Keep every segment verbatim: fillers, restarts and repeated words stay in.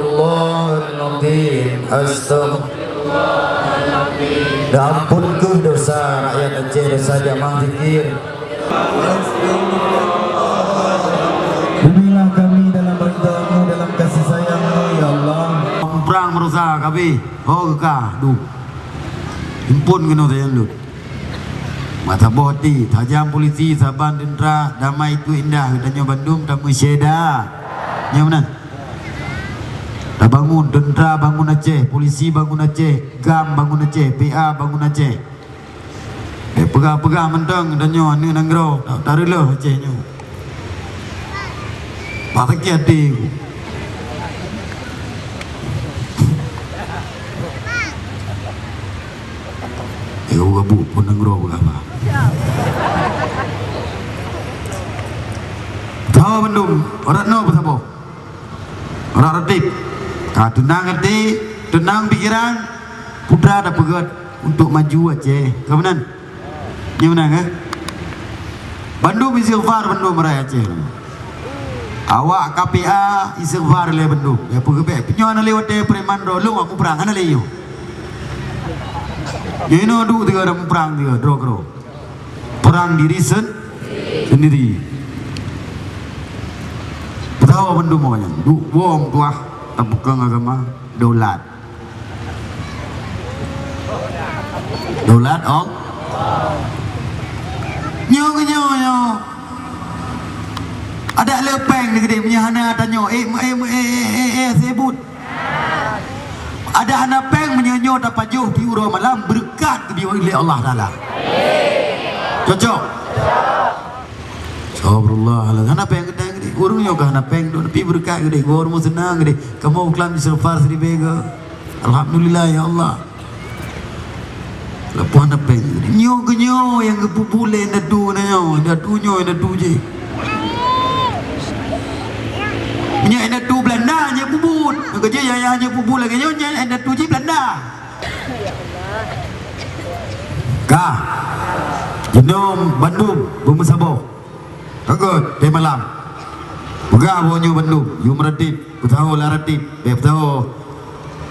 Astagfirullahaladzim, astagfirullah. Dan ampun keuh dosa rakyat Aceh, dosa jamaah zikir. Bimbinglah kami dalam ridha-Mu, dalam kasih sayang-Mu, ya Allah. Prang meurasa kabeh, ho geuka, duh. Impun keunoe sajan lôn. Mata boh ti, tajam polisi, saban teuntra, damai tu indah, geutanyoe bandum tameusyeda. Nyang meunan. Tabangun, teuntra bangun Aceh, polisi bangun Aceh, GAM bangun Aceh, P A bangun Aceh. Eh, peugah-peugah mantong tanyoe aneuk nanggroe, ta-, tareuloh Aceh nyoe. Bah sakét até ku. Eh, ureueng gabuk pun nanggroe peugah bah. Tawa bandum, orang no peusaboh. Rak reuteb. Ka teunang até, teunang pikeran, putra tapeugöt untuk maju Aceh. Ka meunan? Nyo meunan, eh? Bandum istighfar bandum rakyat Aceh. Awak K P A istighfar lé bandum. Ya, peugah bèk. Nyoe hana lé watèe preman droe lôn awak muprang, hana lé nyoe. Nyoe inoe duek tiga ada muprang tiga, droe keudroe. Perang diri sen-, sendiri. Peutawa bandum awak nyan. Duek bom tuah tapeukong agama daulat. Daulat Allah. Nyoe, nyoe, nyoe. Adak le péng di keudéh, meunyoe hana tanyoe, eh, eh, eh, eh, eh, sebut. Adak hana péng, meunyoe nyoe tapajoh di uroe malam, beureukat geubri lé Allah Taala. Cocok? Astagfirullah, hana péng geutanyoe keudéh. Ureueng nyoe ka hana péng, tapi beureukat keudéh, goe rumoh seunang keudéh. Kamoe keulam istighfar siribèe goe. Alhamdulillah, ya Allah. Leupah na péng. Nyoe keuh nyoe nyang geupeubuet lé indatu nyoe, indatu nyoe, indatu jih. Meunyoe indatu Beulanda nyang peubuet, nyang keuh jih nyang, nyang peubuet lagèe nyoe, nyan indatu jih Beulanda. Ka. Jinoe bandum beumeusaboh. Ka göt, teuh malam. Peugah bunoe bandum, yue meureuteb, peusaho lam reuteb, bèk peusaho.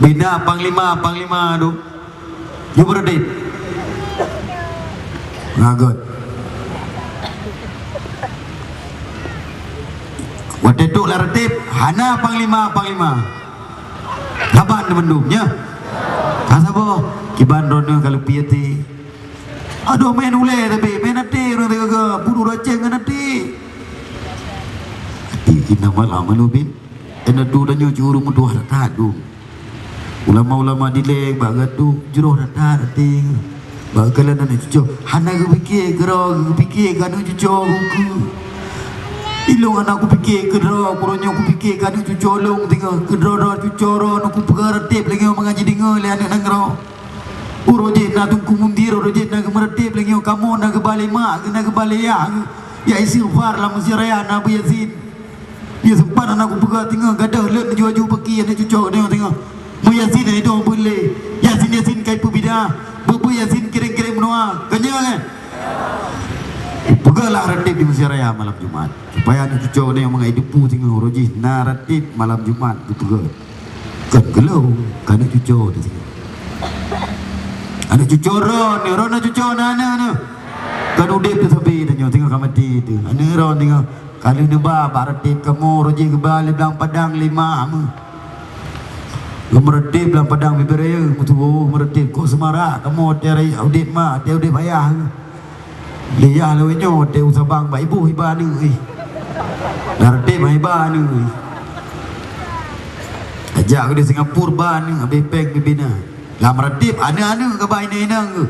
Bina panglima, panglima tu. Yue meureuteb. Ka göt. Watèe trôk lam reuteb, hana panglima, panglima. Saban bandum, nyan. Ka saboh, kiban droeneuh ka leupie até. Adoh, meu'en ulèe tapi, meu'en até ureueng teuga, bunoe ureueng Aceh ngon até. Até innamal a'malu bin-, indatu tanyoe curu meutuah that-that dum. Ulama-ulama dilèe bak geutanyoe jroh that-that até. Bak keulan aneuk cucoe, hana geupiké keudroe, geupiké keu aneuk cucoe geukeue. Ilôn hana kupiké keudroe, uroe nyoe kupiké keu aneuk cucoe lôn singoh, keudroe-droe cucoe droeneuh kupeugah reuteb lagèe mangat jideungoe lé aneuk nanggroe. Uroe jih na Teungku Mundir, uroe jih na geumeureuteb lagèe nyoe, kamoe na geuba lé mak, na geuba lé yah, ya istighfar lam meuseujid raya na beuyasin. Ya sempat na kupeugah teungoh gadôh lôn laju-laju peuki aneuk cucoe geutanyoe teungoh. Beuyasin na idong beulé, yasin-yasin kai peubida, beu-beu yasin kirém-kirém meunoe. Ka nyoe, eh? Peugahlah reuteb di meuseujid raya malam Jumat, supaya aneuk cucoe geutanyoe mangat jiteupeue teungoh uroe jih na reuteb malam Jumat geupeugah. Kon keu lôn, keu aneuk cucoe teuh. Aneuk cucoe droeneuh, droeneuh cucoe na aneuk nyoe. Kon udép teuh sabe tanyoe, teungoh ka maté teuh. Aneuk droeneuh teungoh ka lheueh neuba bak reuteb kamoe, uroe jih geuba lé blang padang lé mak meuh. Geumeureuteb blang padang Bibiraya, meutuwö meureuteb kok Seumara, kamoe watèe raya udép mak, watèe udép ayah. Lé yah lawét nyoe watèe u Sabang bak iboh iba aneuk, eh. Lam reuteb iba aneuk, eh. Ajak keudéh Singapura ba aneuk, habéh péng bibina. Lam reuteb aneuk-aneuk ka ba inong-inong geuh.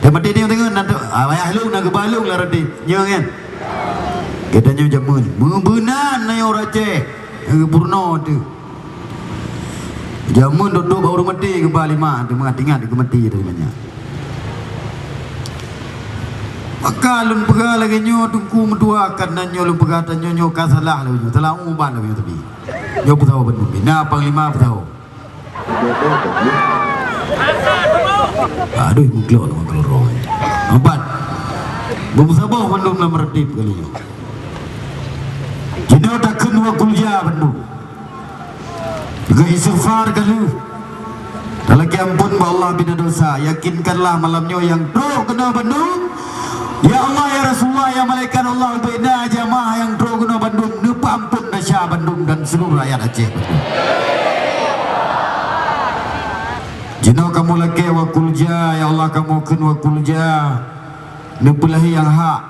Teuma teungoh-teungoh na, ah, ayah lôn na geuba lôn lam reuteb. Nyoe kan? Geutanyoe jameun. Meubeunan na nyoe ureueng Aceh. Geupeurunoe teuh. Jameun dodok bak ureueng maté geuba lé mak, teuma ingat geumaté teuma nyan. Maka lôn peugah lagèe nyoe, Teungku meutuah, ka nan nyoe lôn peugah, tanyoe nyoe ka salah lagèe nyoe, salah ubat lagèe nyoe tapi. Nyoe peusaho bandum, na panglima peusaho. Aduh, meuglok lôn keuloro. Ubat. Beumeusaboh bandum lam reuteb kali nyoe. Jinoe takheun dua kuliah bandum. Geuistighfar ka lheueh. Talakée amphon bak Allah bina dosa. Yakinkanlah malam nyoe nyang trok keunoe bandum. Ya Allah, ya Rasulullah, ya malaikat Allah, bina jamaah nyang trok keunoe bandum, neupeuamphon desya bandum dan seluruh rakyat Aceh bandum. Jinoe kamoe lakée wa qul ja, ya Allah, kamoe kheun wa qul ja. Neupeulahé nyang hak.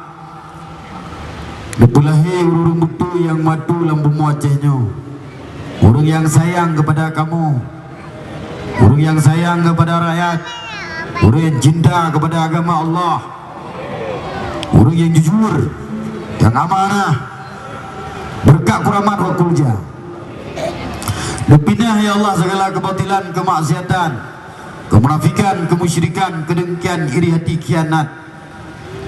Neupeulahé ureuëng-ureuëng beutôi nyang matu lam bumoe Aceh nyoe. Ureuëng nyang sayang keupada kamoe. Ureuëng nyang sayang keupada rakyat. Ureuëng nyang cinta keupada agama Allah. Ureuëng nyang jujur, nyang amanah. Beureukat keuramat wa qul ja. Neupinah, ya Allah, segala keubatilan, keumaksiatan, keumunafikan, keumusyrikan, keudengkian, iri hati, khianat,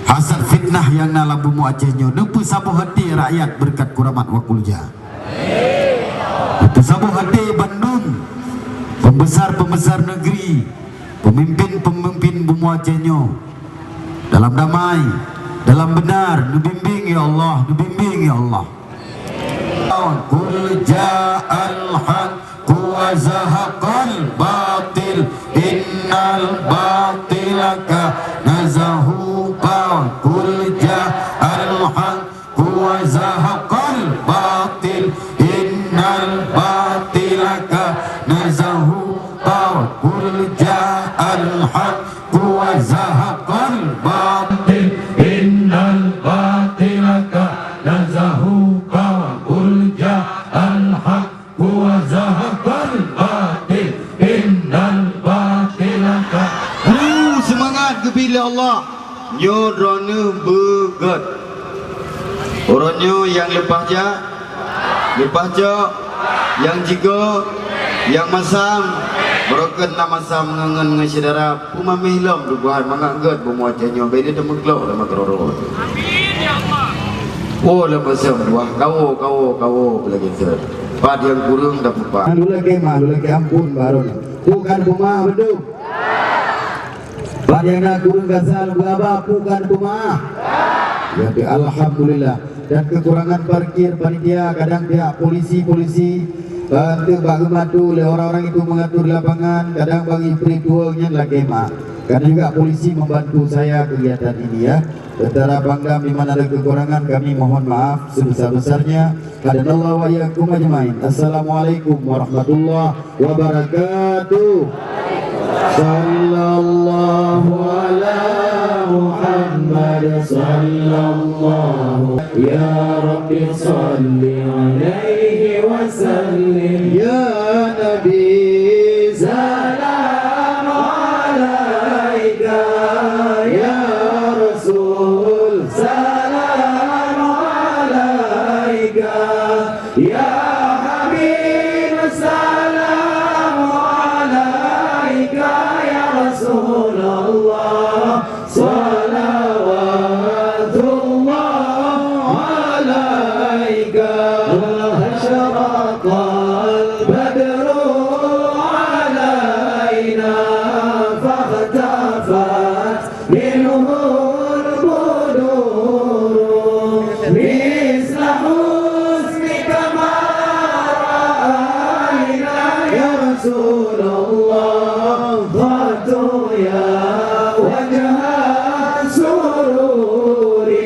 hasad, fitnah nyang na lam bumoe Aceh nyoe. Neupeusaboh até rakyat beureukat keuramat wa qul ja. Neupeusaboh até bandum pembesar-pembesar negeri, pemimpin-pemimpin bumoe Aceh nyoe. Dalam damai, dalam beunar, neubimbéng ya Allah, neubimbéng ya Allah. Qul ja'al haqqu wa zahaqal batil, innal batila kana zahuqa. Qul ja'al haqqu wa zahaqal batil, innal batila kana zahuqa. Qul ja'al haqqu wa zahaqal batil, innal batila kana zahuqa. Qul ja'al haqqu wa zahaqal batil, innal batila kana. Kru seumangat geubri lé Allah. Nyoe droeneueh beugét. Uroe nyoe nyang leupah jak, leupah cok, nyang jigoe, nyang masam, beureukat na masam ngon, ngon, ngon syedara, peumameh lom tuboh hai mangat gét bumoe Aceh nyoe, bèk lé teumeuklok lam keuroro. Oh, lam masam tuboh, kawoe, kawoe, kawoe, peulagèe seuet. Pat nyang kureueng tapeupat. Lôn lakèe ma, lôn lakèe amphon baroe nyoe. Bukan peumah beutôi. Bak nyang na kureueng gasa lôn geuhaba, bukan peumah. Ya, alhamdulillah. Dan kekurangan parkir panitia, kadang pihak polisi-polisi, eh, enteuk bak geubantu lé orang-orang itu mengatur lapangan, kadang bagi free tour nyan lakèe ma. Karena juga polisi membantu saya kegiatan ini, ya. Sementara Pangdam di mana ada kekurangan, kami mohon maaf sebesar-besarnya. Hadanallahu wa iyyakum ajmain. Assalamualaikum warahmatullahi wabarakatuh. Sallallahu ala Muhammad, sallallahu. Ya Rabbi, salli alaihi wa sallim. Ya Nabi, salam alaika. Ya Rasul, salam alaika. Ya Habib, salam alaika. Ya Rasulullah, salawatullah alaika. Asyraqal badru alaina, fakhtafat minhul buduru, misla husnika ma ra'aina. Ya Rasulullah.